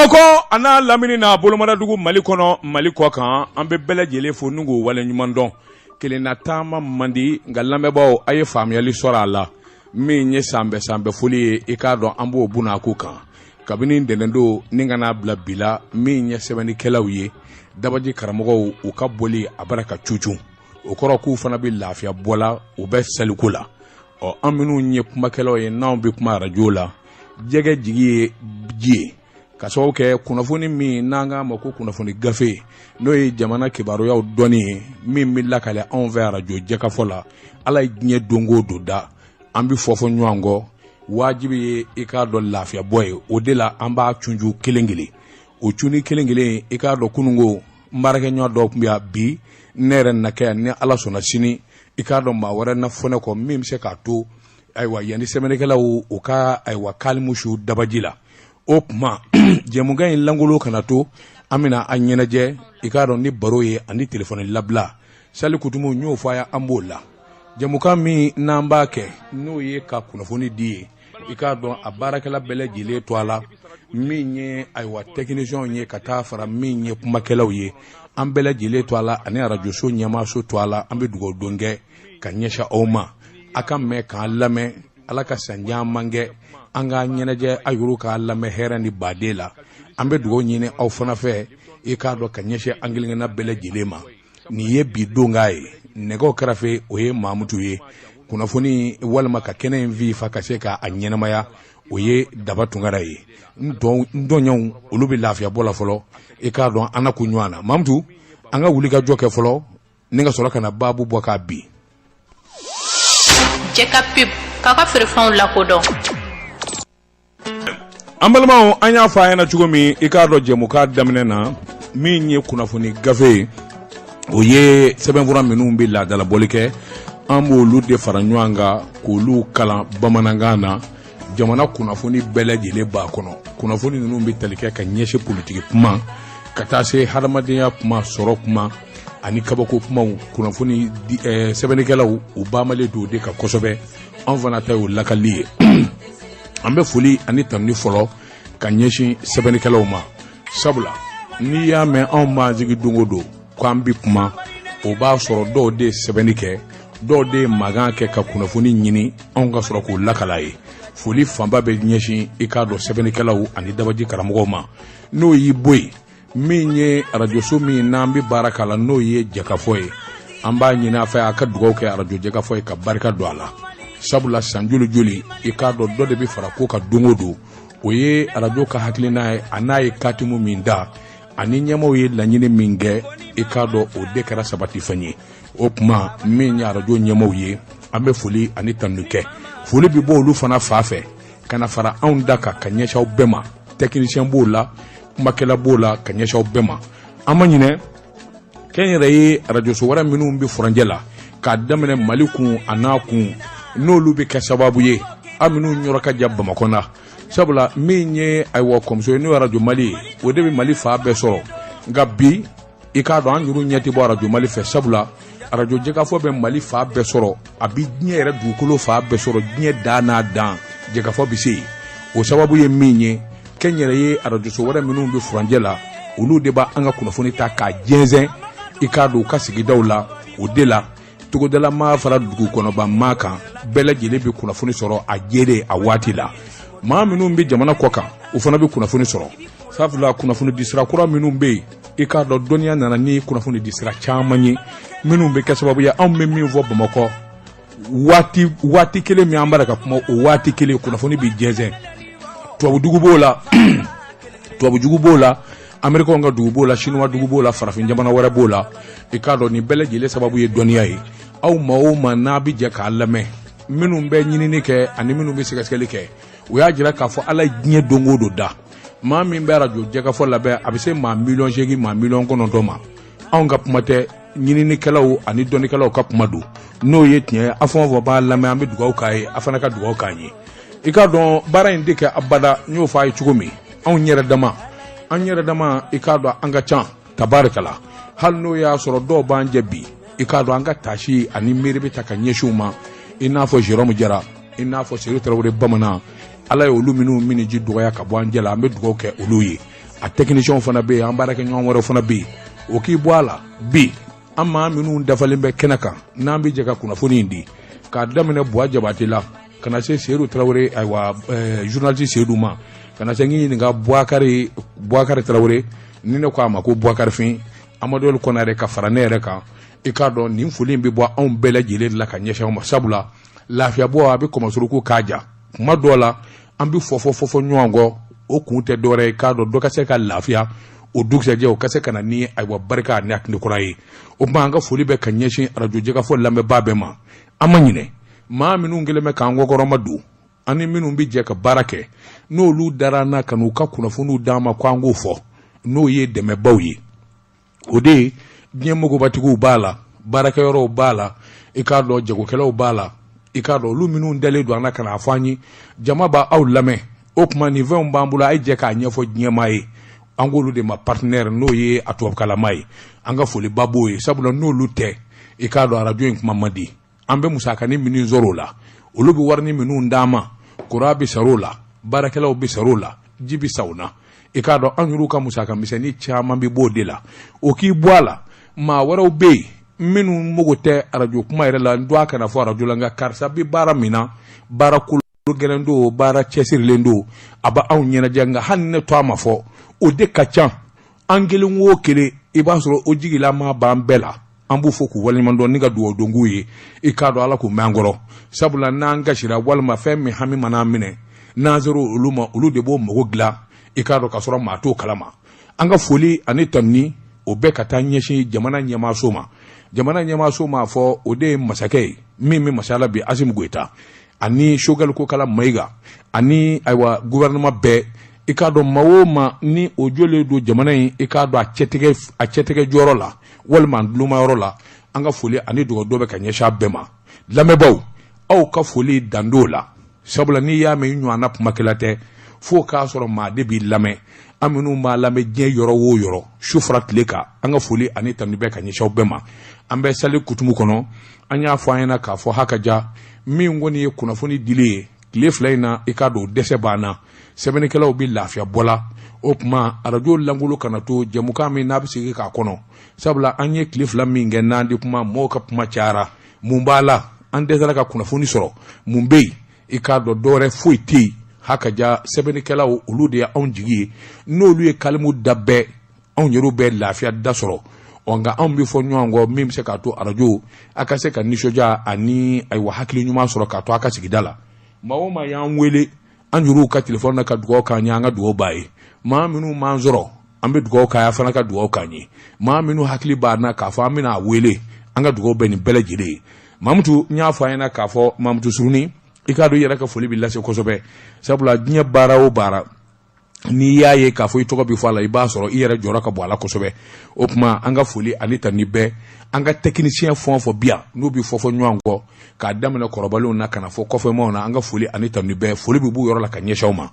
Bamakɔ a n'a lamini n'a bolomadadugu, Mali kɔnɔ, Mali kɔ kan, an bɛ bɛɛ lajɛlen fo ni k'o wale ɲuman dɔn. Kelenna taama man di, nka lamɛnbaaw, a ye faamuyali sɔrɔ a la. Min ye sanbɛ sanbɛ foli ye, i k'a dɔn an b'o bunna ko kan kabini ntɛnɛndon ni ka n'a bila bi la. Min ye sɛbɛnnikɛlaw ye, dabaji karamɔgɔw, u ka boli a bara ka cucu, o kɔrɔ k'u fana bɛ lafiya bɔ la, u bɛ saliko la. Ɔ, an minnu ye kumakɛlaw ye, n'anw bɛ kuma arajo la, jɛgɛ jigi ye ji ye, ka sababu kɛ kunnafoni min n'an k'a ma ko kunnafoni gafe, n'o ye jamana kibaruyaw dɔnni ye, min bɛ lakale anw fɛ arajo Jɛkafɔ la. Ala ye diɲɛ don o don da, an bɛ fɔ fɔ ɲɔgɔn kɔ, wajibi ye i k'a dɔn lafiya bɔ ye. O de la an b'a cuncu kelen kelen, o cunni kelen kelen. I k'a dɔn kununko n baarakɛɲɔgɔn dɔw tun bɛ yan, bi ne yɛrɛ na kɛ yan. Ni Ala sɔnna, sini i k'a dɔn maa wɛrɛ na fɔ ne kɔ, min bɛ se k'a to ayiwa yanni sɛbɛnnikɛlaw u ka ayiwa kalimusu dabaji la. O tuma jɛmukan in lankolon kana to, an bɛna an ɲɛnajɛ, i k'a dɔn, ni baro ye ani telefɔni labila. Sali kutumu, n y'o fɔ a ye, an b'o la. Jɛmukan min n'an b'a kɛ, n'o ye ka kunnafoni di ye, i k'a dɔn a baarakɛla bɛɛ lajɛlen to a la, min ye ayiwa tɛkinisiyɛnw ye, ka taa fara min ye kumakɛlaw ye, an bɛɛ lajɛlen to a la, ani arajoso ɲɛmaaso to a la. An bɛ dugawu don kɛ ka ɲɛsin aw ma, a ka mɛn k'an lamɛn. Ala ka san caman kɛ an k'an ɲɛnajɛ, a yɛrɛ k'a lamɛn hɛrɛ ni baden la. An bɛ dugawu ɲini aw fana fɛ, i k'a dɔn, ka ɲɛsin an kelenkelenna bɛɛ lajɛlen ma. Nin ye bi donkan ye. Nɛgɛw kɛrɛfɛ, o ye Mamutu ye. Kunnafoni walima ka kɛnɛ in fifa ka se k'a ɲɛnamaya, o ye Daba Tunkara ye. N tɔɲɔgɔnw, olu bɛ lafiya bɔ la fɔlɔ. I k'a dɔn an na kun ɲɔgɔn na. Mamutu, an ka wuli ka jɔ kɛ fɔlɔ ni ka sɔrɔ ka na baabu bɔ k'a bin. Jɛka Pub, k'a ka feerefɛnw lakodɔn. An balimaw, an y'a fɔ a ɲɛna cogo min, i k'a dɔn jɛmukan daminɛ na, min ye kunnafoni gafe ye, o ye sɛbɛnfura minnu bɛ laadalabɔli kɛ, an b'olu de fara ɲɔgɔn kan k'olu kalan bamanankan na. Jamana kunnafoni bɛɛ lajɛlen b'a kɔnɔ. Kunnafoni ninnu bɛ tali kɛ ka ɲɛsin politiki kuma, ka taa se hadamadenya kuma, sɔrɔ kuma ani kabako kumaw. Kunnafoni sɛbɛnnikɛlaw, u bamalen don o de kan kosɛbɛ. Anw fana ta y'o lakali ye. An bɛ foli ani tanuni fɔlɔ ka ɲɛsin sɛbɛnnikɛlaw ma, sabula n'i y'a mɛn anw b'an sigi don o don k'an bɛ kuma, o b'a sɔrɔ dɔw de ye sɛbɛnni kɛ, dɔw de ye magan kɛ ka kunnafoni ɲini, anw ka sɔrɔ k'o lakala ye. Foli fanba bɛ ɲɛsin, i k'a dɔn, sɛbɛnnikɛlaw ani dabaji karamɔgɔw ma. N'o y'i bɔ yen, min ye arajoso min n'an bɛ baara k'a la, n'o ye Jɛkafɔ ye, an b'a ɲini a fɛ a ka dugawu kɛ arajo Jɛkafɔ ye ka barika don a la, sabula san joli joli, i k'a dɔn dɔ de bɛ fara ko kan don o don. O ye arajo ka hakilina ye, a n'a ye katimu min da ani ɲɛmaaw ye laɲini min kɛ, i k'a dɔn o de kɛra sabatifɛn ye. O tuma min ye arajo ɲɛmaaw ye, an bɛ foli ani tanuni kɛ. Foli bɛ bɔ olu fana fa fɛ ka na fara anw da kan ka ɲɛsin aw bɛɛ ma. Tɛkinisiyɛn b'o la, kumakɛla b'o la, ka ɲɛsin aw bɛɛ ma. An ma ɲinɛ kɛnyɛrɛye arajoso wɛrɛ minnu bɛ furancɛ la, k'a daminɛ Mali kun a n'a kun, n'olu bɛ kɛ sababu ye aw minnu yɔrɔ ka jan Bamakɔ na, sabula min ye ayiwa kɔmuso ye, n'o ye arajo Mali ye, o de bɛ Mali fan bɛɛ sɔrɔ. Nka bi, i k'a dɔn an yɛrɛ ɲɛ tɛ bɔ arajo Mali fɛ, sabula arajo Jɛkafɔ bɛ Mali fan bɛɛ sɔrɔ, a bɛ diɲɛ yɛrɛ dugukolo fan bɛɛ sɔrɔ. Diɲɛ dan n'a dan, Jɛkafɔ bɛ se yen. O sababu ye min ye, kɛnyɛrɛye arajoso wɛrɛ minnu bɛ furancɛ la, olu de b'an ka kunnafoni ta k'a jɛnsɛn, i k'a dɔn, u ka sigidaw la. O de la togodala maa fara dugu kɔnɔba maa kan, bɛɛ lajɛlen bɛ kunnafoni sɔrɔ a jɛlen a waati la. Maa minnu bɛ jamana kɔ kan, u fana bɛ kunnafoni sɔrɔ, sabula kunnafoni disira kura minnu bɛ yen, i k'a dɔn dɔnniya nana ni kunnafoni disira caman ye minnu bɛ kɛ sababu ye anw bɛ min fɔ Bamakɔ waati waati kelen min an b'a ka kuma, o waati kelen kunnafoni bɛ jɛnsɛn. Tubabudugu b'o la, tubabujugu b'o la, Amerikɛnw ka dugu b'o la, Sinuwa dugu b'o la, farafin jamana wɛrɛ b'o la. I k'a dɔn nin bɛɛ lajɛlen sababu ye dɔnniya ye. Aw maa o maa n'a bɛ jɛ k'a lamɛn, minnu bɛ ɲinini kɛ ani minnu bɛ sɛgɛsɛgɛli kɛ, u y'a jira k'a fɔ Ala ye diɲɛ don o don da, maa min bɛ arajo Jɛkafɔ lamɛn, a bɛ se maa 8 miliyɔn, maa 9 miliyɔn ma. Anw ka kuma tɛ, ɲininikɛlaw ani dɔnnikɛlaw ka kuma don. N'o ye tiɲɛ ye, a fɛn o fɛn b'a lamɛn, an bɛ dugawu k'a ye, a fana ka dugawu k'an ye. I k'a dɔn baara in tɛ kɛ abada. N y'o fɔ a ye cogo min, anw yɛrɛ dama, an yɛrɛ dama, i k'a dɔn an ka ca tabarikala. Hali n'o y'a sɔrɔ dɔw b'an jɛ bi, i k'a dɔn an ka taasi ani miiri bɛ ta ka ɲɛsin u ma, i n'a fɔ Jérôme Jara, i n'a fɔ Seydou Tarawele Bamanan. Ala ye olu minnu miniji dɔgɔya ka bɔ an jɛ la, an bɛ dugawu kɛ olu ye. A technicienw fana bɛ yen, an baarakɛɲɔgɔn wɛrɛw fana bɛ yen. O k'i bɔ a la, bi an maa minnu dafalen bɛ kɛnɛ kan n'an bɛ jɛ ka kunnafoni in di, k'a daminɛ Buwa Jabate la ka na se Seyidu Tarawele, ayiwa, journaliste Seyidu ma, ka na se n k'i ɲininka Buwakari, Buwakari Tarawele, ni ne ko a ma ko Buwakari Fin, Amadu Kɔnare ka fara ne yɛrɛ kan. I k'a dɔn nin foli in bɛ bɔ anw bɛɛ lajɛlen la ka ɲɛsin aw ma, sabula lafiyabɔ a bɛ kɔmɔsuruku k'a ja. Kuma dɔw la an bɛ fɔ fɔ fɔ fɔ ɲɔgɔn kɔ, o kun tɛ dɔwɛrɛ ye, k'a dɔn dɔ ka se ka lafiya, o dugusɛjɛ o ka se ka na ni ayiwa barika ani hakili kura ye. O tuma an ka foli bɛ ka ɲɛsin arajo Jɛkafɔ lamɛnbaa bɛɛ ma. An ma ɲinɛ maa minnu kɛlen bɛ k'an kɔkɔrɔma don, ani minnu bɛ jɛ ka baara kɛ, n'olu dara an na ka n'u ka kunnafoniw d'an ma ko an k'o fɔ, n'o ye dɛmɛbaw ye. O de ye diɲɛ mogobatigiw b'a la, baarakɛyɔrɔw b'a la, i k'a dɔn jagokɛlaw b'a la, i k'a dɔn olu minnu dalen don an na ka n'a fɔ an ye jama b'aw lamɛn, o tuma nin fɛnw b'an bolo, a ye jɛ k'a ɲɛfɔ diɲɛmaa ye. An k'olu de ma partenaire, n'o ye a tubabukalama ye. An ka foliba b'o ye, sabula n'olu tɛ, i k'a dɔn arajo in kuma man di. An bɛ musakanin minnu sɔrɔ o la, olu bɛ warini minnu d'an ma, kuran bɛ sara o la, baarakɛlaw bɛ sara o la, ji bɛ san o na. I k'a dɔn an yɛrɛw ka musaka misɛnnin caman bɛ b'o de la. O k'i bɔ a la, maa wɛrɛw bɛ yen minnu mago tɛ arajo kuma yɛrɛ la, n dɔn a kana fɔ arajo la, nka karisa bɛ baara min na, baara kolo gɛlɛn don, baara cɛsirilen don, a bɛ anw ɲɛnajɛ, nka hali ne to a ma fɔ, o de ka ca. An kelen o kelen, i b'a sɔrɔ o jigilama b'an bɛɛ la. An b'u fo k'u waleɲuman dɔn ni ka dugawu don k'u ye. I k'a dɔn Ala k'u mɛn an kɔrɔ, sabula n'an kasira walima fɛn min hami mana an minɛ, n'an sera olu ma, olu de b'o mago dilan, i k'a dɔn ka sɔrɔ maa t'o kalama. An ka foli ani tanuni o bɛɛ ka taa ɲɛsin jamana ɲɛmaaso ma. Jamana ɲɛmaaso m'a fɔ, o de ye masakɛ ye min bɛ masaya la bi, Asimi Goyita, ani Sogɛli Kokala Mayiga, ani ayiwa gouvernement bɛɛ. I k'a dɔn maa o maa ni o jɔlen don jamana in, i k'a dɔn a cɛtigɛ jɔyɔrɔ la walima a dulomayɔrɔ la, an ka foli ani dugawu dɔ bɛ ka ɲɛsin a bɛɛ ma. Lamɛnbaaw, aw ka foli dan t'o la, sabula n'i y'a mɛn i ɲɔgɔnna kumakɛla tɛ, fo k'a sɔrɔ maa de b'i lamɛn. An minnu b'a lamɛn diɲɛ yɔrɔ o yɔrɔ, su fara tile kan, an ka foli ani tanu bɛ ka ɲɛsin aw bɛɛ ma. An bɛ sali kutumu kɔnɔ. An y'a fɔ an ɲɛna k'a fɔ ha ka ja min kɔni ye kunnafoni dili ye tile 2 in na, i k'a dɔn dɛsɛ b'an na, sɛbɛnnikɛlaw bɛ lafiya bɔ la. O tuma arajo lankolon kana to, jɛmukan min n'a bɛ sigi k'a kɔnɔ, sabula an ye tile 2 min kɛ n'an di kuma, mɔgɔw ka kuma cayara. Mun b'a la? An dɛsɛra ka kunnafoni sɔrɔ. Mun bɛ yen? I k'a dɔn dɔwɛrɛ foyi tɛ yen, ha ka ja sɛbɛnnikɛlaw, olu de ye anw jigi ye. N'olu ye kalimu da bɛɛ, anw yɛrɛw bɛ lafiya da sɔrɔ. Ɔ nka anw bɛ fɔ ɲɔgɔn kɔ min bɛ se k'a to arajo a ka se ka nisɔndiya ani ayiwa hakili ɲuman sɔrɔ k'a to a ka sigida la. Maa o maa y'an wele an yɛrɛw ka telefɔni na ka dugawu k'an ye, an ka dugawu b'a ye. Maa minnu m'an sɔrɔ, an bɛ dugawu k'a ye, fana ka dugawu k'an ye. Maa minnu hakili b'an na k'a fɔ an bɛna a wele, an ka dugawu bɛ nin bɛɛ lajɛlen ye. Mamutu, n y'a fɔ an ɲɛna k'a fɔ Mamutu Suruni, i k'a dɔn i yɛrɛ ka foli bɛ lase kosɛbɛ, sabula diɲɛ baara o baara, n'i y'a ye k'a fɔ i tɔgɔ bɛ fɔ a la, i b'a sɔrɔ i yɛrɛ jɔyɔrɔ ka bon a la kosɛbɛ. O tuma an ka foli ani tanuni bɛɛ an ka technicien fɛn o fɛn bi yan, n'u bɛ fɔ fɔ ɲɔgɔn kɔ, k'a daminɛ kɔrɔbalenw na ka na fɔ kɔfɛmaw na, an ka foli ani tanuni bɛɛ, foli bɛ b'u yɔrɔ la ka ɲɛsin aw ma.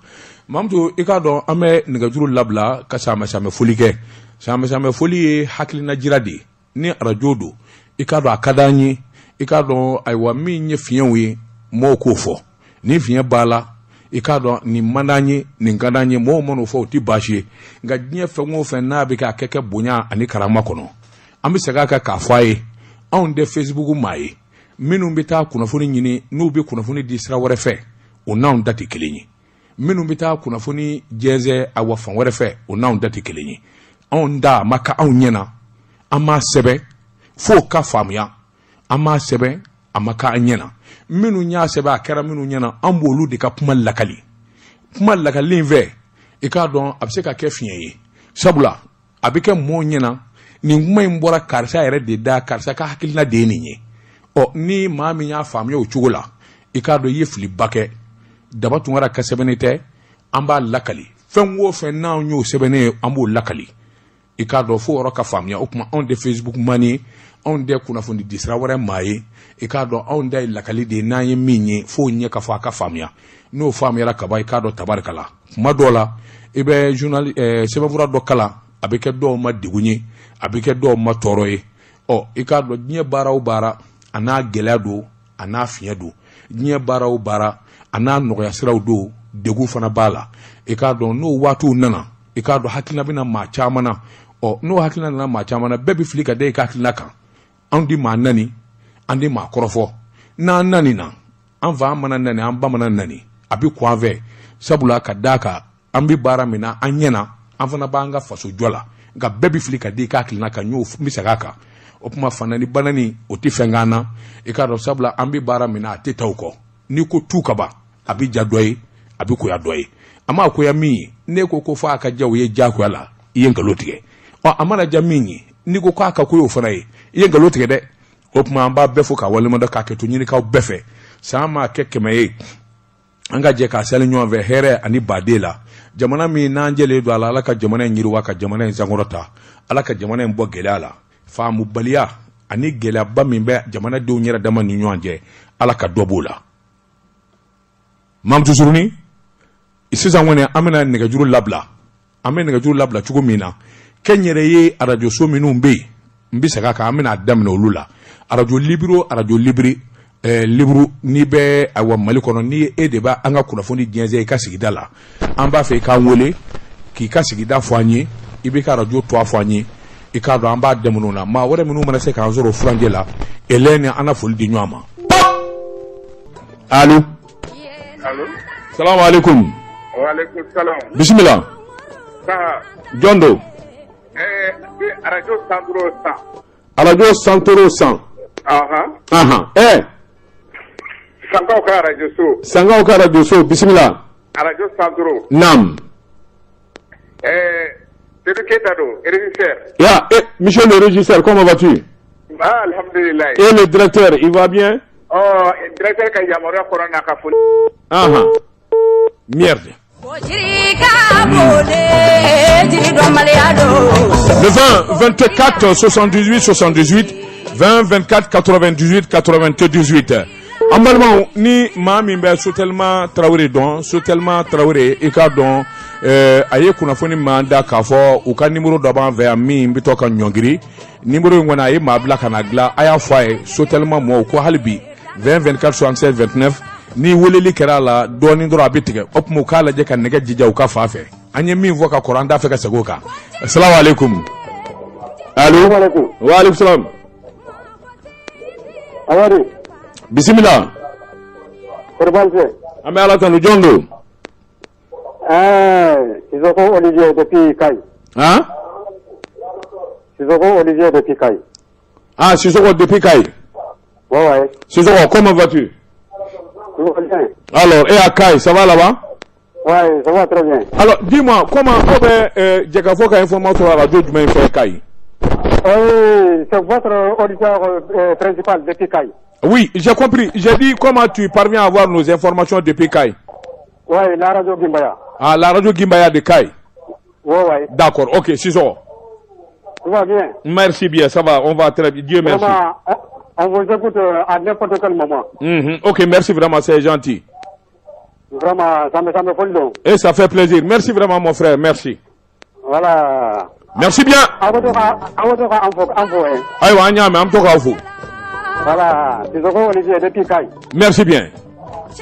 Mamutu, i k'a dɔn an bɛ nɛgɛjuru labila ka sanbɛ sanbɛ foli kɛ. Sanbɛ sanbɛ foli ye hakilina jira de ye. Ni arajo don, i k'a dɔn a ka d'an ye, i k'a dɔn ayiwa min ye fiɲɛw ye, mɔgɔw k'o fɔ. Ni fiɲɛ b'a la, i k'a dɔn nin man d'an ye, nin ka d'an ye, mɔgɔw man'o fɔ, o tɛ baasi ye. Nka diɲɛ fɛn o fɛn n'a bɛ k'a kɛ kɛ bonya ani karama kɔnɔ, an bɛ segin a kan k'a fɔ a ye, anw tɛ Facebook maa ye. Minnu bɛ taa kunnafoni ɲini, n'u bɛ kunnafoni di sira wɛrɛ fɛ, o n'anw da tɛ kelen ye. Minnu bɛ taa kunnafoni jɛnsɛn awa fan wɛrɛ fɛ, o n'anw da tɛ kelen ye. Anw da a ma ka anw ɲɛna, an m'a sɛbɛn f'o ka faamuya, an m'a sɛbɛn a ma k'an ɲɛna. Minnu y'a sɛbɛn a kɛra minnu ɲɛna, an b'olu de ka kuma lakali. Kuma lakali in fɛ, i k'a dɔn a bɛ se ka kɛ fiɲɛ ye, sabula a bɛ kɛ mɔɔw ɲɛna nin kuma in bɔra karisa yɛrɛ de da, karisa ka hakilina de ye nin ye. Ɔ ni maa min y'a faamuya o cogo la, i k'a dɔn i ye filiba kɛ. Daba Tunkara ka sɛbɛnni tɛ, an b'a lakali. Fɛn o fɛn n'an y'o sɛbɛnnen ye, an b'o lakali, i k'a dɔn fo yɔrɔ ka faamuya. O tuma anw tɛ Facebook man ye, anw tɛ kunnafoni di sira wɛrɛ maa ye. I k'a dɔn anw ta ye lakali de ye. N'an ye min ye, f'o ɲɛ ka fɔ, a ka faamuya. N'o faamuyara kaban, i k'a dɔn tabarikala. Kuma dɔw la, i bɛ journal sɛbɛnfura dɔ kalan, a bɛ kɛ dɔw ma degun ye, a bɛ kɛ dɔw ma tɔɔrɔ ye. Ɔ i k'a dɔn diɲɛ baara o baara, a n'a gɛlɛya don, a n'a fiɲɛ don. Diɲɛ baara o baara, a n'a nɔgɔya siraw don, degun fana b'a la. I k'a dɔn n'o waatiw nana, I k'a dɔn hakilina bɛ na maa caman na. Ɔ, n'o hakilina nana maa caman na, bɛɛ bɛ fili ka da i ka hakilina kan. Anw di maa nani, an di maa kɔrɔfɔ. N'an nani na, an fa mana nani, an ba mana nani, a bɛ kun an fɛ, sabula ka d'a kan an bɛ baara min na, an ɲɛna, an fana b'an ka faso jɔ la. Nka bɛɛ bɛ fili ka da i ka hakilina kan. N y'o n bɛ segin a kan. O tuma fanani banani, o tɛ fɛn k'an na. I k'a dɔn, sabula an bɛ baara min na, a tɛ taa o kɔ. N'i ko tu ka ban, a bɛ ja dɔ ye, a bɛ koya dɔ ye. A ma koya min ye, n'e ko ko f'a ka ja o ye diyagoya la, i ye nkalon tigɛ. Ɔ, a mana ja min ye, n'i ko k'a ka koya o fana ye, i ye nkalon tigɛ dɛ. O tuma an b'a bɛɛ fo k'a waleɲumandɔn, k'a kɛ to ɲinikaw bɛɛ fɛ. San maa kɛ 100 ye, an ka jɛ k'a sali ɲɔgɔn fɛ hɛrɛ ani baden la. Jamana min n'an jɛlen don a la, Ala ka jamana in yiriwa, ka jamana in sankɔrɔta. Ala ka jamana in bɔ gɛlɛya la. Faamubaliya ani gɛlɛyaba min bɛ jamanadenw yɛrɛ dama ni ɲɔgɔn cɛ, Ala ka dɔ b'o la. Mamutu Suruni, sisan kɔni an bɛna nɛgɛjuru labila. An bɛ nɛgɛjuru labila cogo min na, kɛnyɛrɛye arajoso minnu bɛ yen, n bɛ segin a kan, an bɛna daminɛ olu la. Arajo libre, arajo libre, libre, n'i bɛ ayiwa Mali kɔnɔ, ni e de bɛ an ka kunnafoni jɛnsɛn i ka sigida la, an b'a fɛ i k'an wele k'i ka sigida fɔ an ye, i b'i ka arajo tɔgɔ fɔ an ye. I k'a dɔn, an b'a daminɛ o la. Maa wɛrɛ minnu mana se k'an sɔrɔ furancɛ la, Hélène, an na foli di ɲɔgɔn ma. Allo? Allo? Salamu alaikum. Wa alaikum salam. Bisimila. Saha. Jɔn don? Arajo Santoro san. Arajo Santoro san. Ahan. Ahan. Sankaw ka arajo so. Sankaw ka arajo so, bisimila. Arajo Santoro. Naam. Seydou Keita don, régisseur. Ya, eh, monsieur le régisseur, comment vas-tu? Ah, alhamdulillah. Et le directeur, il va bien? Oh, directeur ka yamaruya kɔnɔ n'a ka foli. Ahan. Merde. Le 20 24 78 78, 20 24 98 98. An balimaw, ni maa min bɛ Sotelma Tarawele dɔn, Sotelma Tarawele, i k'a dɔn, a ye kunnafoni min da k'a fɔ u ka numéro dɔ b'an fɛ yan min bɛ to ka ɲɔngiri. Numéro in kɔni, a ye maa bila ka na dilan. A y'a fɔ a ye, Sotelma mɔɔw, ko hali bi 20 24 76 29, ni weleli kɛra a la dɔɔnin dɔrɔn, a bɛ tigɛ. O tuma u k'a lajɛ ka nɛgɛ jija u ka fan fɛ. An ye min fɔ ka kɔrɔ, an t'a fɛ ka segin o kan. Asalamu aleykum. Allo? Wa aleykum salam. Amadu. Bisimila. Kɔri baasi tɛ? An bɛ Ala tanu. Jɔn don? Sissoko Olivier depuis Kayes. Han? Sissoko Olivier depuis Kayes. Ah, Sissoko depuis Kayes. Ouais. Sissoko, comment vas-tu? Tout va bien. Alors, et à Kayes, ça va là-bas? Ouais, ça va très bien. Alors, dis-moi, comment aw bɛ jɛkafɔ ka information sɔrɔ radio jumɛn fɛ Kayes? Oui, c'est votre auditeur principal depuis Kayes. Oui, j'ai compris. J'ai dit, comment tu parviens à avoir nos informations depuis Kayes? Ouais, la radio Gimbaya. Ah, la radio Gimbaya de Kayes. Ouais. D'accord, ok, Sissoko. Tout va bien. Merci bien, ça va, on va très bien. Dieu merci. Vraiment, on vous écoute à n'importe quel moment. Ok, merci vraiment, c'est gentil. Vraiment, ça me fait don. Et ça fait plaisir. Merci vraiment, mon frère, merci. Voilà. Merci bien. Aw bɛ to ka aw bɛ to ka an fo an fo hein. Ayiwa, an y'a mɛn, an bɛ to k'aw fo. Voilà, Sissoko Olivier depuis Kayes. Merci bien.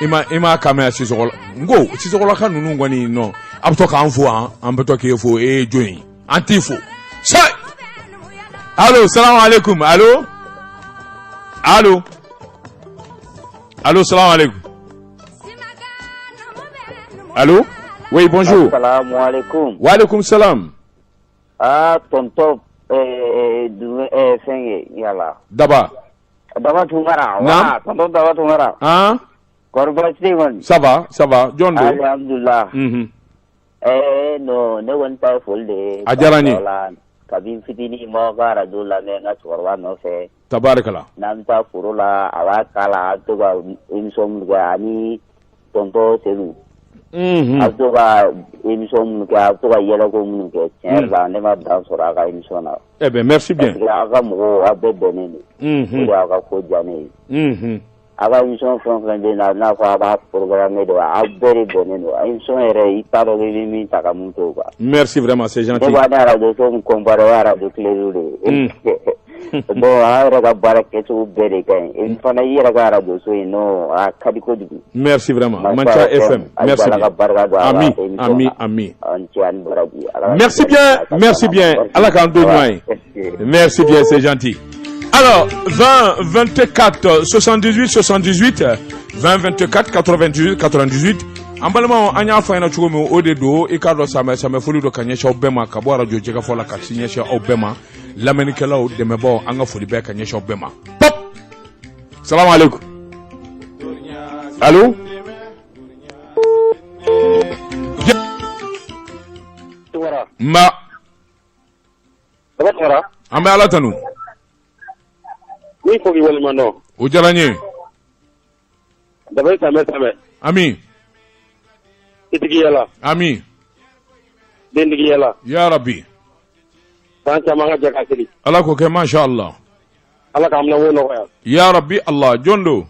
I ma kan mɛn Sisɔkɔ la. N ko Sisɔkɔlaka ninnu kɔni nɔ, a bɛ to k'an fo, an bɛ to k'e fo, e ye jɔn ye? An t'i fo. Sa. Allo, salam alaikum. Allo? Allo? Allo, salam alaikum. Allo? Oui, bonjour. Assalamu alaikum. Wa alaikum salam. Ah, tonton fɛn yala. Daba. Daba Tunkara. Naam. Voilà, tonton Daba Tunkara. Hein? Kɔri baasi tɛ yen kɔni? Ça va, ça va. Jɔn don? Alhamdulillah. Non, ne kɔni ta ye foli de ye. A diyara n ye. Voilà, kabi n fitinin n b'aw ka radio lamɛn n ka cɛkɔrɔba nɔfɛ. Tabarikala. N'an bɛ taa foro la, a b'a k'a la, a bɛ to ka émission minnu kɛ ani tonton Seydou. A bɛ to ka émission minnu kɛ, a bɛ to ka yɛlɛko minnu kɛ, tiɲɛ yɛrɛ la, ne ma dan sɔrɔ a ka émission na. Eh ben, merci bien. Parce que aw ka mɔgɔw, aw bɛɛ bɛnnen don. O de y'aw ka ko diya ne ye. Aw ka émission fɛn o fɛn bɛ yen nɔ, a bɛ n'a fɔ a b'a programme de wa, aw bɛɛ de bɛnnen don. Émission yɛrɛ, i t'a dɔn i bɛ min ta ka mun to quoi. Merci vraiment, c'est gentil. Ne b'a ni radio so min comparer, o ye radio Clé de ye. Bon, an yɛrɛ ka baara kɛcogo bɛɛ de ka ɲi. Et fana, i yɛrɛ ka radio so in, non, a ka di kojugu. Merci vraiment. Manca FM, merci Ala ka bien. barika don a Ami, ka émission ami, na. ami. Aw ni ce ani baraji. Ala ka Merci bien, merci bien. Ala k'an to ɲɔgɔn ye. Merci bien, c'est gentil. Alors, 20 24 78 78, 20 24 98 98. An balimaw, an y'a fɔ a ɲɛna cogo min, o de don. I k'a dɔn, samɛ samɛ foli don ka ɲɛsin aw bɛɛ ma ka bɔ arajo jɛgɛfɔ la ka si ɲɛsin aw bɛɛ ma. Lamɛnnikɛlaw, dɛmɛbaaw, an ka foli bɛɛ ka ɲɛsin aw bɛɛ ma. Pop, salamu aleykum, allo. Nba. Baba Tunkara. An bɛ Ala tanu. Ni fo k'i waleɲuman dɔn. O diyara n ye. Daba samɛ samɛ. Ami. Itigiya la. Ami. Dentigiya la. Ya rabi. San caman ka jɛ ka seli. Ala k'o kɛ, masha Allah. Ala k'an minɛ wo nɔgɔya. Ya rabi Allah, jɔn don?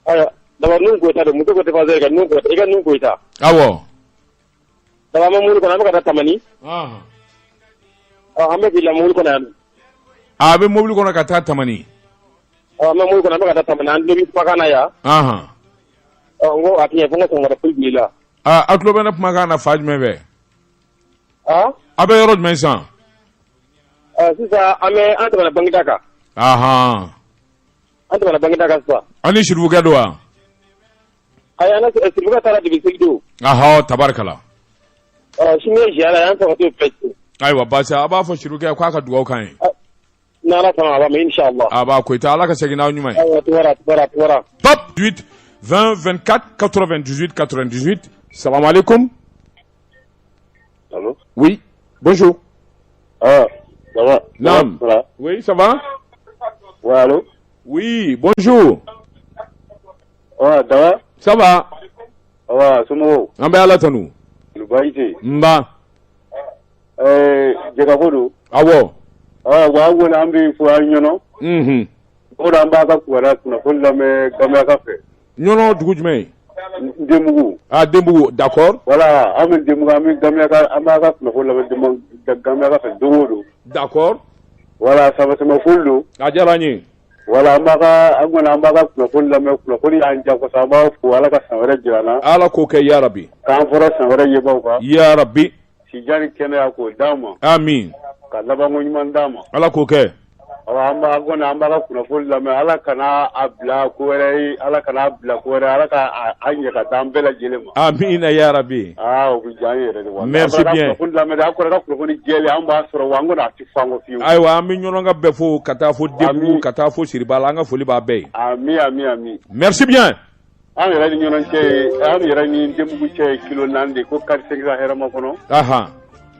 Ayiwa, Daba, Nuhu Goyita don, muso ko défenseur ka Nuhu Goyita, i ka Nuhu Goyita. Awɔ. Daba, an bɛ mobili kɔnɔ, an bɛ ka taa Tamani. Ɔ, an bɛ k'i la mobili kɔnɔ yan. A bɛ mobili kɔnɔ ka taa Tamani. Ɔ, an bɛ mobili kɔnɔ, an bɛ ka taa Tamani, an tulo bɛ kumakan na yan. Ɔ, n ko a tɛ ɲɛ fo n ka sɔgɔmada foli bila i la. Aa, a tulo bɛ ne kumakan na fan jumɛn fɛ? A bɛ yɔrɔ jumɛn sisan? Ɔ, sisan an bɛ, an tɛmɛna Baginda kan. An tɛmɛna Baginda kan sisan. An ni Sirifukɛ don wa? Ayi, an ka Sirifukɛ taara depuis seli don. Ahɔ, tabarikala. Ɔ, sini ye ziyara ye, an fɛ ka t'o bɛɛ. Ayiwa, baasi, a b'a fɔ Sirifukɛ k'a ka dugawu k'an ye. N'Ala sɔnna a b'a mɛn, inshallah. A b'a Koyita, Ala ka segin n'aw ɲuman ye. Ayiwa, Tunkara, Tunkara, Tunkara. Top 8 20 24 98 98. Salam alaikum. Allô? Oui, bonjour. Ah, ça va? Naam. Ça va? Oui, ça va? Ouais, allô? Oui, bonjour. Ouais, ça va? Ça va. Ouais, somɔgɔw? An bɛ Ala tanu. Baasi tɛ yen. Nba. Jɛkafo don. Awɔ. Ah, wa an kɔni an bɛ fo an ɲɔnɔ. O de an b'a ka kibaruya kunnafoni lamɛn Gamiyaka fɛ. Ɲɔnɔ dugu jumɛn ye? Denbugu. Ah, Denbugu, d'accord. Voilà, an bɛ Denbugu, an bɛ Gamiyaka, an b'a ka kunnafoni lamɛn Gamiyaka fɛ don o don. D'accord. Voilà, sama sama foli don. A diyara n ye. Voilà, an b'a ka, an kɔni an b'a ka kunnafoni lamɛn, kunnafoni y'an diya kosɛbɛ, an b'a fo, Ala ka san wɛrɛ jira an na. Ala k'o kɛ, ya rabi. K'an fɔra san wɛrɛ yebaw kan. Ya rabi. Sijan ni kɛnɛya k'o d'an ma. Amin. Ka labanko ɲuman d'an ma. Ala k'o kɛ. Awa, an b'a kɔni an b'a ka kunnafoni lamɛn, Ala kana a bila ko wɛrɛ ye, Ala kana a bila ko wɛrɛ, Ala ka a ɲɛ ka d'an bɛɛ lajɛlen ma. Amina ya rabi. Aa, o bɛ diya an ye yɛrɛ de wa. Merci An b'a ka bien. kunnafoni lamɛn dɛ, an kɔrɔ ka kunnafoni jɛlen an b'a sɔrɔ wa an kɔni a tɛ fɔ an kɔ fiyewu. Ayiwa, an bɛ ɲɔgɔn ka bɛɛ fo ka taa fo Denbugu, Amin. ka taa fo Siriba la, an ka foli b'a bɛɛ ye. Ami, ami, ami. Merci bien. An yɛrɛ ni ɲɔgɔn cɛ ye, an yɛrɛ ni Denbugu cɛ ye kilo 4 de ko kari seginna hɛrɛma kɔnɔ.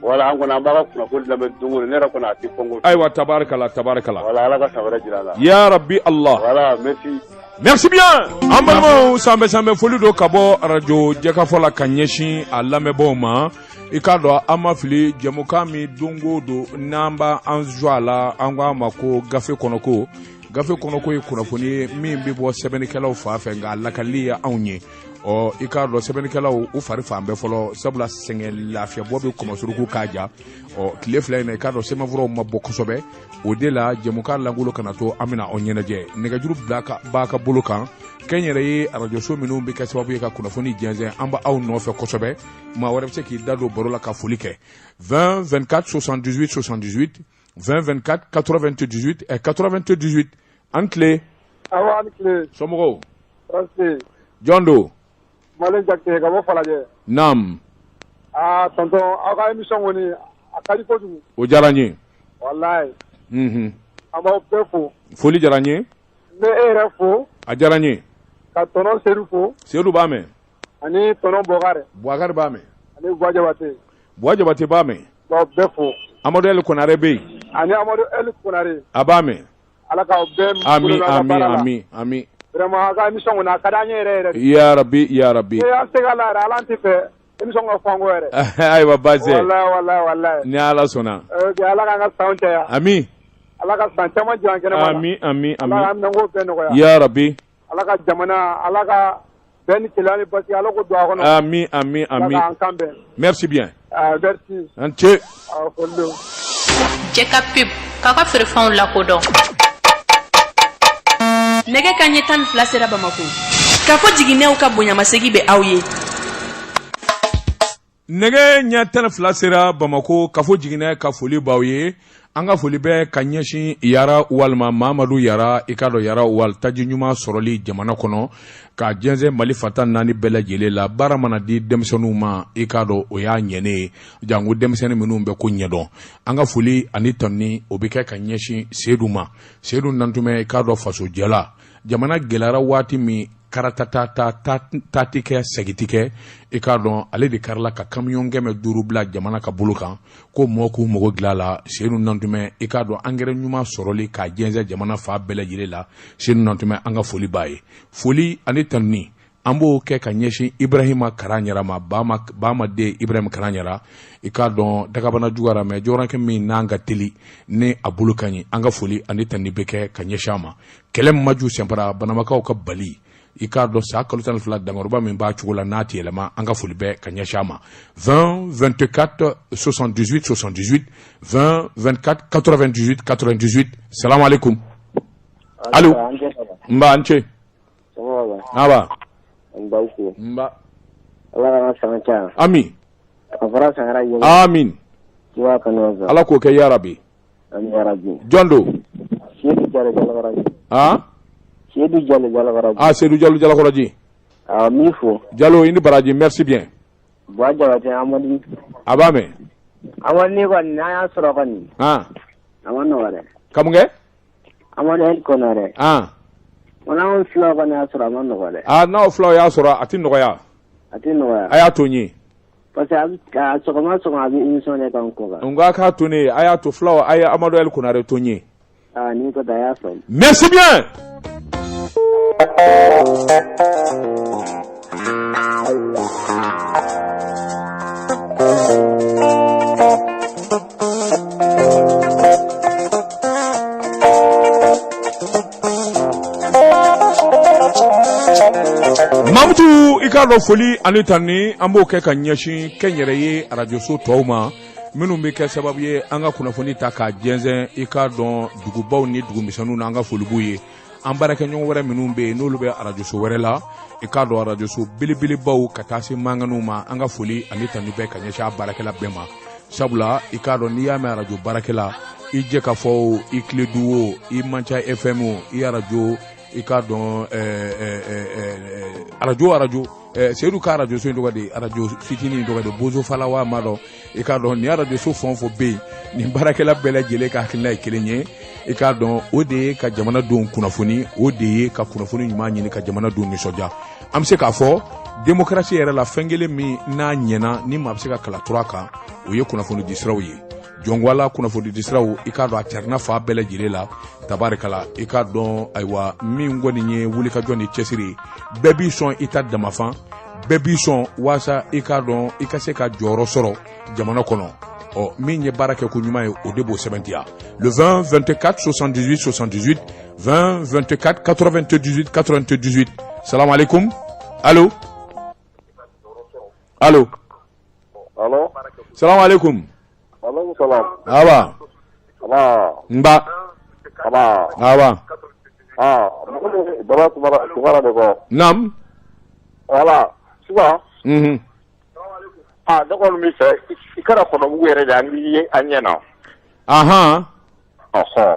Voilà, an kɔni an b'a ka kunnafoni lamɛn don o don, ne yɛrɛ kɔni a tɛ fɔ n kɔ. Ayiwa, tabarikala, tabarikala. Voilà, Ala ka san wɛrɛ jira an na. Ya rabbi Allah. Voilà, merci. Merci bien. An balimaw, sanbɛ sanbɛ foli don ka bɔ arajo jɛkafɔ la ka ɲɛsin a lamɛnbaaw ma. I k'a dɔn, an ma fili jɛmukan min don o don n'an b'an jɔ a la, an k'a ma ko gafe kɔnɔko. Gafe kɔnɔko ye kunnafoni ye min bɛ bɔ sɛbɛnnikɛlaw fan fɛ, nka a lakalili ye anw ye. Ɔ, i k'a dɔn, sɛbɛnnikɛlaw u fari fan bɛɛ fɔlɔ, sabula sɛgɛn lafiyabɔ bɛ kɔmɔsuruku k'a ja. Ɔ, tile 2 in na, i k'a dɔn, sɛbɛnfuraw ma bɔ kosɛbɛ, o de la jɛmukan lankolon kana to, an bɛna aw ɲɛnajɛ. Nɛgɛjuru bila ka b'a ka bolo kan, kɛnyɛrɛye arajoso minnu bɛ kɛ sababu ye ka kunnafoni jɛnsɛn, an b'aw nɔfɛ kosɛbɛ. Maa wɛrɛ bɛ se k'i da don baro la ka foli kɛ. 20 24 78 78, 20 24 98 98. An tile. Awɔ, an tile. Somɔgɔw? Baasi tɛ yen. Jɔn don? Malen Jakite ka bɔ Falajɛ. Naam. Aa tonton, aw ka émission kɔni a ka di kojugu. O diyara n ye. Walayi. An b'aw bɛɛ fo. Foli diyara n ye. N bɛ e yɛrɛ fo. A diyara n ye. Ka tonton Seydou fo. Seydou b'a mɛn. Ani tonton Bɔkari. Bɔkari b'a mɛn. Ani Buwa Jabate. Buwa Jabate b'a mɛn. N b'aw bɛɛ fo. Amadu El Konare bɛ yen. Ani Amadu El Konare. A b'a mɛn. Ala k'aw bɛɛ Ami, ami, ami, ami. Vraiment, aw ka émission kɔni a ka d'an ye yɛrɛ yɛrɛ. Ya rabi, ya rabi. Ee, an se k'a la yɛrɛ, ala an tɛ fɛ émission ka fɔ an kɔ yɛrɛ. Ayiwa, baasi tɛ. Walayi, walayi, walayi. Ni Ala sɔnna. Ok, Ala k'an ka sanw caya. Ami. Ala ka san caman jɔ an kɛnɛma la. Ami, ami, ami. Ala k'an minɛnko bɛɛ nɔgɔya. Ya rabi. Ala ka jamana, Ala ka bɛn ni kelenya ni basigi, Ala k'o don a kɔnɔ. Ami, ami, ami. Ala k'an kan bɛn. Merci bien. Ah, merci. An ce. Ah, foli don. Jɛ ka pub k'a ka feerefɛnw lakodɔn. Nɛgɛ kanɲɛ 12 sera Bamakɔ. Kafo jiginɛw ka bonyamasegin bɛ aw ye. Nɛgɛ ɲɛ 12 sera Bamakɔ kafo jiginɛ ka foli b'aw ye an ka foli bɛ ka ɲɛsin Yara walima Mamadu Yara i k'a dɔn Yara wal taji ɲuman sɔrɔli jamana kɔnɔ ka jɛnsɛn Mali fan tan naani bɛɛ lajɛlen la baara mana di denmisɛnninw ma i k'a dɔn o y'a ɲɛnen ye janko denmisɛnnin minnu bɛ ko ɲɛdɔn an ka foli ani tanuni o bɛ kɛ ka ɲɛsin Sedu ma Sedu Nantumɛ i k'a dɔn fasojɛla jamana gɛlɛyara waati min karata ta tɛ kɛ segin tɛ kɛ i k'a dɔn ale de karila ka kamiyɔn 500 bila jamana ka bolo kan ko mɔɔ k'u mago dilan la Sedu Nantumɛ i k'a dɔn angɛrɛ ɲuman sɔrɔli k'a jɛnsɛn jamana fan bɛɛ lajɛlen la Sedu Nantumɛ an ka foli b'a ye foli ani tanuni an b'o kɛ ka ɲɛsin Ibrahima Karaɲara ma Bama den Ibrahima Karaɲara i k'a dɔn dagabana juguyara mɛ jɔyɔrɔkɛ min n'an ka teli ni a bolo ka ɲi an ka foli ani tanuni bɛ kɛ ka ɲɛsin a ma kɛlɛ maju senpara banamakaw ka bali i k'a dɔn san kalo 12 dankɔrɔba min b'a cogo la n'a tɛ yɛlɛma an ka foli bɛ ka ɲɛsin a ma 20 24 78 78 20 24 98 98 salamu aleykum allo nba an ce aba nba amin amin ala k'o kɛ yarabi jɔn don Sedu Jalo Jalakɔrɔji ah Sedu Jalo Jalakɔrɔji ah n b'i fo Jalo i ni baraji merci bien Buwa Jabate Amadu a b'a mɛn Amadu ni kɔni n'an y'a sɔrɔ kɔni ah a ma nɔgɔ dɛ ka mun kɛ Amadu El Konare ah ko n'anw filaw kɔni y'a sɔrɔ a ma nɔgɔ dɛ ah n'aw filaw y'a sɔrɔ a tɛ nɔgɔya a tɛ nɔgɔya a y'a to n ye parce que a bɛ a sɔgɔma sɔgɔma a bɛ émission de k'an kɔ kan n ko a k'a to ne ye a y'a to filaw a ye Amadu El Konare to n ye ah n'i ko tan a y'a faamu merci bien Mamutu i k'a dɔn foli ani tanuni an b'o kɛ ka ɲɛsin kɛnyɛrɛye arajoso tɔw ma minnu bɛ kɛ sababu ye an ka kunnafoni ta k'a jɛnsɛn i k'a dɔn dugubaw ni dugumisɛnninw na an ka foli b'u ye an baarakɛɲɔgɔn wɛrɛ minnu bɛ yen n'olu bɛ arajoso wɛrɛ la i k'a dɔn arajoso belebelebaw ka taa se mankanw ma an ka foli ani tanu bɛ ka ɲɛsin a baarakɛla bɛɛ ma sabula i k'a dɔn n'i y'a mɛn arajo baarakɛla i jɛ ka fɔ o i Kiledu o i Manca FM o i arajo i k'a dɔn arajo arajo Seyidu ka arajoso in tɔgɔ de arajo fitinin in tɔgɔ de Bozo Falawa ma dɔn i k'a dɔn nin arajoso fɛn o fɛn bɛ yen nin baarakɛla bɛɛ lajɛlen ka hakilina ye kelen ye i k'a dɔn o de ye ka jamanadenw kunnafoni o de ye ka kunnafoni ɲuman ɲini ka jamanadenw nisɔndiya an bɛ se k'a fɔ demokarasi yɛrɛ la fɛn kelen min n'a ɲɛna ni maa bɛ se ka kala turu a kan o ye kunnafoni disiraw ye jɔnwala kunnafoni disiraw i k'a dɔn a carinna fan bɛɛ lajɛlen la tabarikala i k'a dɔn ayiwa min kɔni ye wulikajɔ ni cɛsiri bɛɛ b'i sɔn i ta damafan bɛɛ b'i sɔn waasa i k'a dɔn i ka se ka jɔyɔrɔ sɔrɔ jamana kɔnɔ ɔ min ye baara kɛ ko ɲuman ye o de b'o sɛbɛntiya le 20 24 78 78 20 24 98 98 salamu aleykum allo allo Allo salamu aleykum Aleykum salam. aba Aba. nba Aba. aba Ah, mɔgɔ Baba Tumara Tumara de kɔ. nam Voilà. Sisan. Mhm. Ah, ne kɔni b'i fɛ i kana kɔnɔbugu yɛrɛ de an k'i ye an ɲɛ na. ahan Ɔhɔ.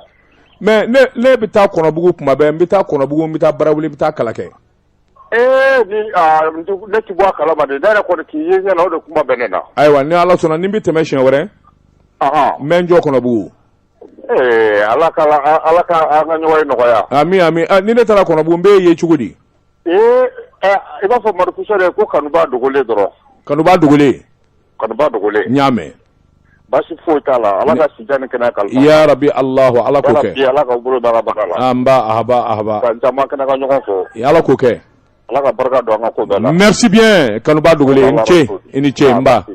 mais ne bɛ taa kɔnɔbugu kuma bɛɛ n bɛ taa kɔnɔbugu n bɛ taa barawuli n bɛ taa kalakɛ Ee ni aa ne ti bɔ a kalama de ne yɛrɛ kɔni k'i ye ɲɛ na o de kuma bɛ ne na. Ayiwa ni Ala sɔnna ni n bɛ tɛmɛ siɲɛ wɛrɛ. Ɔhɔn. N bɛ n jɔ Kɔnɔbugu. Ee Ala ka Ala ka an ka ɲɔgɔn ye nɔgɔya. Ami ami ni ne taara Kɔnɔbugu n b'e ye cogo di? Ee i b'a fɔ Marikusa de ko kanuba dogolen dɔrɔn. Kanuba dogolen. Kanuba dogolen. N y'a mɛn. Baasi foyi t'a la Ala ka sijan ni kɛnɛya kalifa. Ya rabi Alahu Ala k'o kɛ. Yarabi Ala k'aw bolo mɛn a ka baara la. Anba ahaba ahaba. Ka caman kɛnɛ ka ɲɔgɔn fo. Ala k'o kɛ. Ala ka barika don an ka ko bɛɛ la. Merci bien Kanuba dogolen i ni ce i ni ce nba.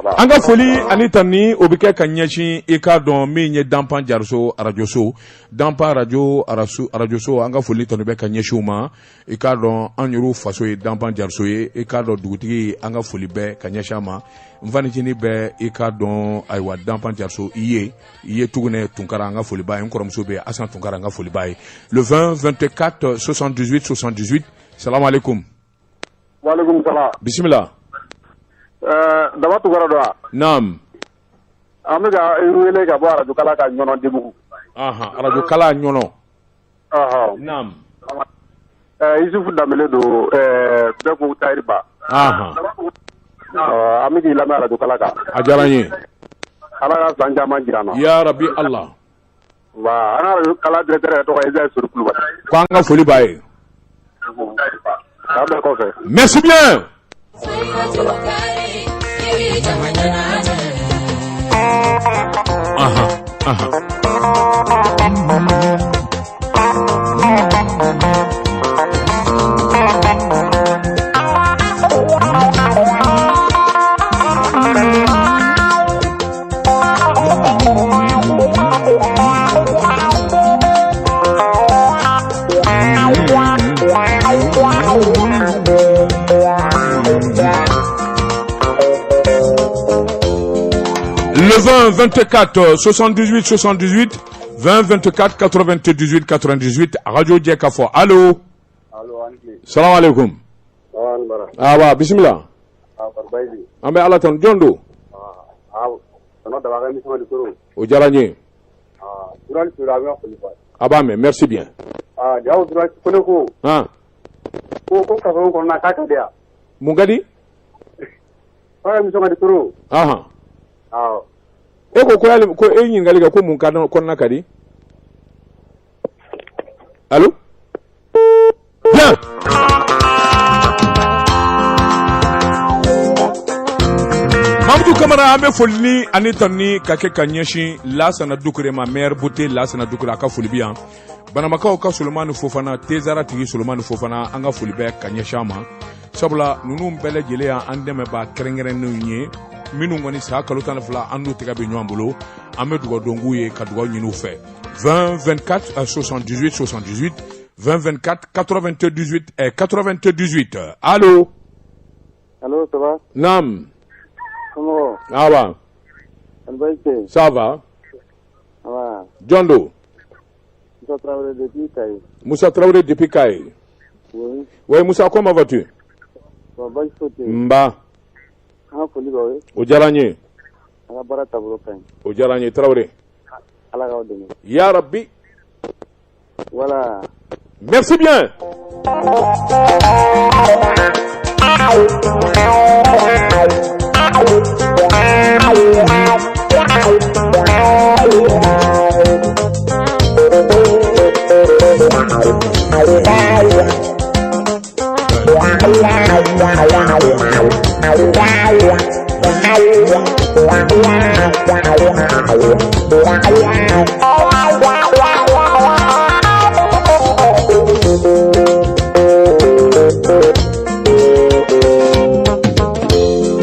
An ka foli ani tanuni o bɛ kɛ ka ɲɛsin i k'a dɔn min ye Danpan Jariso arajoso, Danpan arajo arajoso, an ka foli tanu bɛ ka ɲɛsin u ma. I k'a dɔn an yɛrɛw faso ye Danpan Jariso ye. I k'a dɔn dugutigi, an ka foli bɛ ka ɲɛsin a ma. N fanicinin bɛ i k'a dɔn, ayiwa, Danpan Jariso, i ye i ye Tugunɛ Tunkara, an ka foli b'a ye. N kɔrɔmuso bɛ Asan Tunkara, an ka foli b'a ye. Le 20 24 78 78. Salamu aleykum. Waaleykum salam. Bisimila. Daba Tunkara don wa? Naam. An bɛ ka i wele ka bɔ arajo kala ka Ɲɔnɔ Debugu. Ahan, arajo kala Ɲɔnɔ. Ɔhɔn. Naam. Isufu Danbele don, bɛɛ ko Tahiri Ba. Ahan. An bɛ k'i lamɛn arajo kala kan. A diyara n ye. Ala ka san caman jira an na. Ya rabi Allah. Wa an ka arajo kala directeur yɛrɛ tɔgɔ Ezayi Sori Kulubali. Ko an ka foli b'a ye. K'an bɛn kɔfɛ. Merci bien. Ahan, ahan. Le 20 24 78 78, 20 24 98 98, Radio Jɛ ka fɔ. Allo. Salam alaikum. Awa, bisimila. An bɛ Ala tanu. Jɔn don? O diyara n ye. A b'a mɛn, merci bien. Ko ko kaso kɔnɔna k'a ka di yan. Mun ka di? Aw émission ka di trop. Ahan. Awɔ. E ko ko yali ko e ɲininkali kɛ ko mun ka kɔnɔna ka di? Allo? Bien. Mamudu Kamara, an bɛ foli ni ani tanuni ka kɛ ka ɲɛsin Lasana Dukure ma, maire Bote Lasana Dukure, a ka foli bi yan. Banamakaw ka Solomani Fofana, Tezara tigi Solomani Fofana, an ka foli bɛ ka ɲɛsin a ma, sabula ninnu bɛɛ lajɛlen y'an dɛmɛbaa kɛrɛnkɛrɛnnenw ye, minnu kɔni san kalo 12 an n'u tɛgɛ bɛ ɲɔgɔn bolo. An bɛ dugawu don k'u ye ka dugawu ɲini u fɛ. 20 24 78 78, 20 24 98 98. Allo? Allo, ça va? Naam. Somɔgɔw? Awa. Kɔni baasi tɛ yen? Ça va. Awa. Jɔn don? Moussa Traoré depuis Kayi. Moussa Traoré depuis Kayi. Oui. Oui, Moussa, comment vas-tu? Bon, baasi foyi tɛ yen. Nba. An ka foli b'aw ye. O diyara n ye. A ka baara taabolo ka ɲi. O diyara n ye, Traoré. Ala k'aw dɛmɛ. Ya Rabbi. Voilà. Merci bien.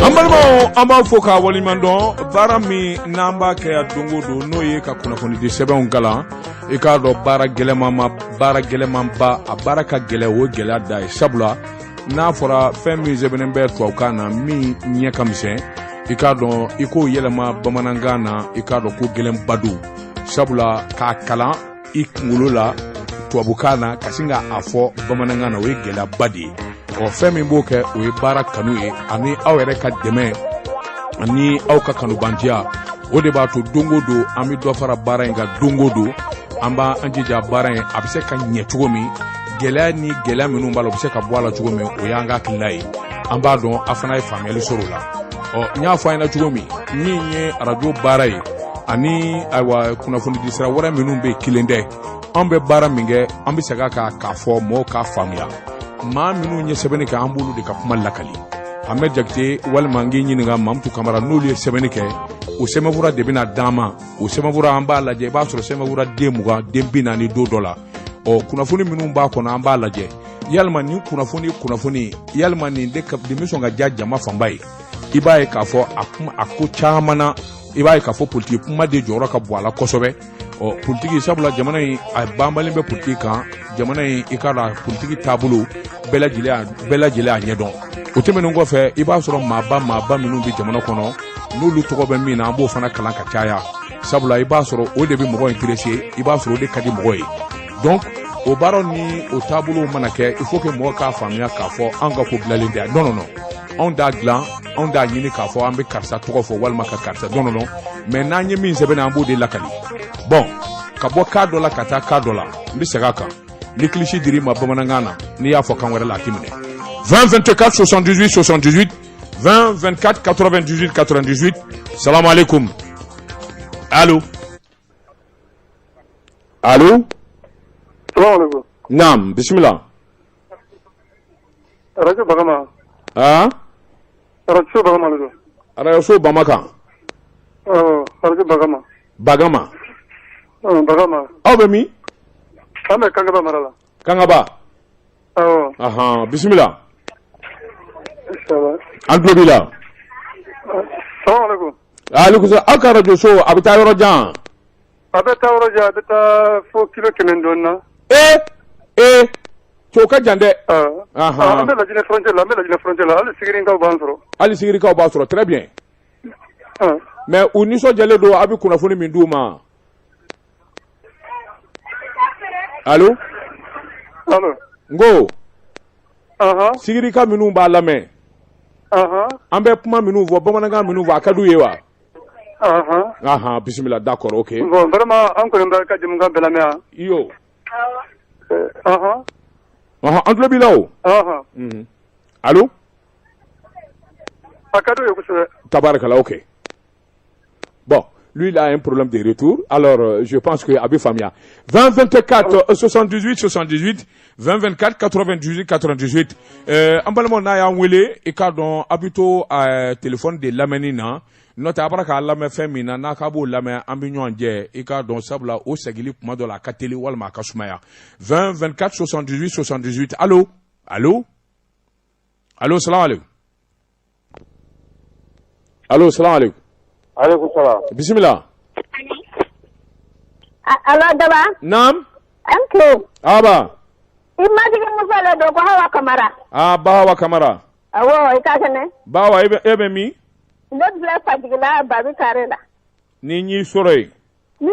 An balimaw, an b'a fo k'a waleɲuman dɔn. Baara min n'an b'a kɛ yan don o don, n'o ye ka kunnafonidi sɛbɛnw kalan, i k'a dɔn baara gɛlɛman ma, baara gɛlɛmanba, a baara ka gɛlɛn, o ye gɛlɛya da ye, sabula n'a fɔra fɛn min sɛbɛnnen bɛ tubabukan na min ɲɛ ka misɛn, i k'a dɔn i k'o yɛlɛma bamanankan na, i k'a dɔn ko gɛlɛnba don, sabula k'a kalan i kunkolo la tubabukan na ka sin k'a fɔ bamanankan na, o ye gɛlɛyaba de ye. Ɔ, fɛn min b'o kɛ, o ye baara kanu ye ani aw yɛrɛ ka dɛmɛ ani aw ka kanubantiya. O de b'a to don o don an bɛ dɔ fara baara in kan, don o don an b'an jija baara in a bɛ se ka ɲɛ cogo min, gɛlɛya ni gɛlɛya minnu b'a la, o bɛ se ka bɔ a la cogo min. O y'an ka hakilina ye. An b'a dɔn a fana ye faamuyali sɔrɔ o la. Ɔ, n y'a fɔ a ɲɛna cogo min, min ye arajo baara ye ani ayiwa kunnafonidi sira wɛrɛ minnu bɛ yen, kelen tɛ. An bɛ baara min kɛ, an bɛ segin a kan k'a fɔ mɔgɔw k'a faamuya. Maa minnu ye sɛbɛnni kɛ, an b'olu de ka kuma lakali. Ahmed Jakite walima n k'i ɲininka Mamutu Kamara, n'olu ye sɛbɛnni kɛ, o sɛbɛnfura de bɛna d'an ma. O sɛbɛnfura, an b'a lajɛ, i b'a sɔrɔ sɛbɛnfura den 20, den 40 don dɔ la. Ɔ, kunnafoni minnu b'a kɔnɔ, an b'a lajɛ yalima nin kunnafoni yalima nin de bɛ sɔn ka diya jama fanba ye. I b'a ye k'a fɔ a kuma, a ko caman na, i b'a ye k'a fɔ politiki kuma de jɔyɔrɔ ka bon a la kosɛbɛ. Ɔ, politiki, sabula jamana in a banbalen bɛ politiki kan. Jamana in, i k'a dɔn, a politiki taabolo bɛɛ lajɛlen, bɛɛ lajɛlen y'a ɲɛdɔn. O tɛmɛnen kɔfɛ, i b'a sɔrɔ maaba minnu bɛ jamana kɔnɔ, n'olu tɔgɔ bɛ min na, an b'o fana kalan ka caya, sabula i b'a sɔrɔ o de bɛ mɔgɔ intéresser, i b'a sɔrɔ o de ka di mɔgɔ ye. Donc o baaraw ni o taabolow mana kɛ, il faut que mɔgɔ k'a faamuya k'a fɔ an ka ko dilanlen tɛ. Non, non, non, anw t'a dilan, anw t'a ɲini k'a fɔ an bɛ karisa tɔgɔ fɔ walima ka karisa. Non, non, non, mais n'an ye min sɛbɛn, an b'o de lakali. Bon, ka bɔ cas dɔ la ka taa cas dɔ la, n bɛ segin a kan: ni kilisi dir'i ma bamanankan na, n'i y'a fɔ kan wɛrɛ la, a t'i minɛ. 20 24 78 78, 20 24 98 98. Salamu aleykum. Allo, allo. Salaamaaleykum. Naam, bisimila. Radio Bagama. Ah. Radio Bagama de don. Radio so Bamakan. Awɔ, Radio Bagama. Bagama. Ɔ, Bagama. Aw bɛ min? An bɛ Kangaba mara la. Kangaba. Awɔ. Ahan, bisimila. Ça va. An tulo b'i la. Salaamaaleykum. Aleykum salam. Aw ka radio so, a bɛ taa yɔrɔ jan. A bɛ taa yɔrɔ jan, a bɛ taa fo kilo 100 dɔɔnin na. Ee ee, cɛw ka jan dɛ. Awɔ. Ahan. An bɛ Lajinɛ frontière la, an bɛ Lajinɛ frontière la, hali Sigirikaw b'an sɔrɔ. Hali Sigirikaw b'a sɔrɔ, très bien. Mais u nisɔndiyalen don a bɛ kunnafoni min d'u ma. Allo. Allo. N ko. Ahan. Sigirika minnu b'a lamɛn. Ahan. An bɛ kuma minnu fɔ, bamanankan minnu fɔ, a ka d'u ye wa? Ahan. Ahan, bisimila, d'accord, ok. Bon, vraiment, an kɔni bɛ ka jɛmukan bɛɛ lamɛn yan. Iyo. Ahan. Ɔhɔn, an tulo b'i la o. Ahan. Allo. A ka d'u ye kosɛbɛ. Tabarakala, ok. Bon, lui, il a un problème de retour. Alors, je pense que a bɛ faamuya. 20 24 78 78, 20 24 98 98. An balimaw, n'a y'an wele, i k'a dɔn a bɛ to téléphone de lamɛnni na. N'o tɛ, a bɔra k'a lamɛn fɛn min na, n'a k'a b'o lamɛn, an bɛ ɲɔgɔn jɛ. I k'a dɔn, sabula o segili kuma dɔ la, a ka teli walima a ka sumaya. 20 24 78 78. Allo, allo, allo, salam aleykum. Allo, salam aleykum. Aleykum salaam. Bisimila. Allo Daba. Naam. An tile. Aba. I matigi muso le don ko Hawa Kamara. Ah, Bawa Kamara. Awɔ, i ka kɛnɛ. Bawa, e bɛ min? Ne filɛ Fajigila Babi kare la. Ni n y'i sɔrɔ yen. Ni i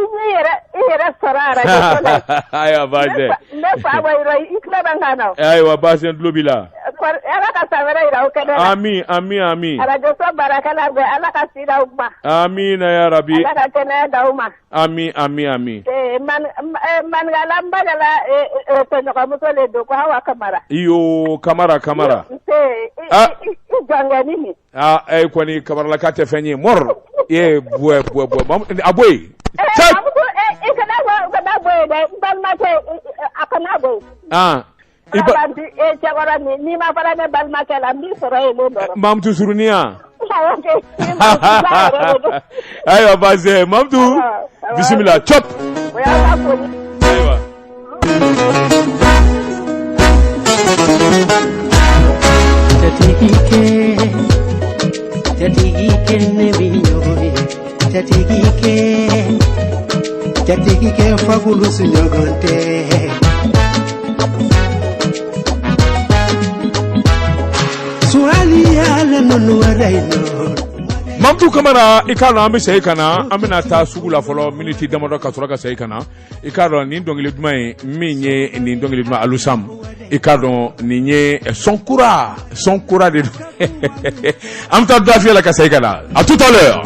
yɛrɛ sɔrɔ arajo so la. Ayiwa, baasi tɛ. Ne fa bɔ yɔrɔ i tulo bɛ n kan na. Ayiwa, baasi tɛ, n tulo b'i la. Ala ka san wɛrɛ yira aw kɛnɛ la. Ami, ami, ami. Arajo so baarakɛla bɛɛ, Ala ka si d'aw ma. Amina ya rabi. Ala ka kɛnɛya d'aw ma. Ami, ami, ami. Ee man manikala n bakɛla tɔɲɔgɔnmuso le don ko Hawa Kamara. Iyo, Kamara, Kamara. Nse i Ah. i jɔnkɛni nin. Ah, e kɔni Kamaralaka tɛ fɛn ye. Mɔr. E buɛ buɛ buɛ. A bɔ yen. Ee Mamutu, i kana bɔ, kana bɔ yen dɛ, n balimakɛ, a kana bɔ yen. Ah. I ba Ala di cɛkɔrɔ nin, n'i ma fara ne balimakɛ la, n b'i sɔrɔ yen don dɔ. Mamutu Surunya. Awɔ kɛ, ni Mamutu ba yɛrɛ de don. Ayiwa, baasi tɛ. Mamutu. Awɔ. Bisimila. Cop. O y'aw ka foli. Ayiwa. Jatigikɛ, jatigikɛ, ne bɛ ɲɔgɔn ye. Jatigikɛ, jatigikɛ, fakulu ɲɔgɔn tɛ. Suhali yala nunu wɛrɛ in nɔ. Mamutu Kamara, i k'a dɔn, an bɛ segin ka na, an bɛna taa sugu la fɔlɔ miniti damadɔ ka sɔrɔ ka segin ka na. I k'a dɔn, nin dɔnkili duman ye min ye, nin dɔnkili duman Alusam, i k'a dɔn, nin ye son kura, son kura de don. An bɛ taa dafiyɛ la ka segin ka na. À tout à l'heure.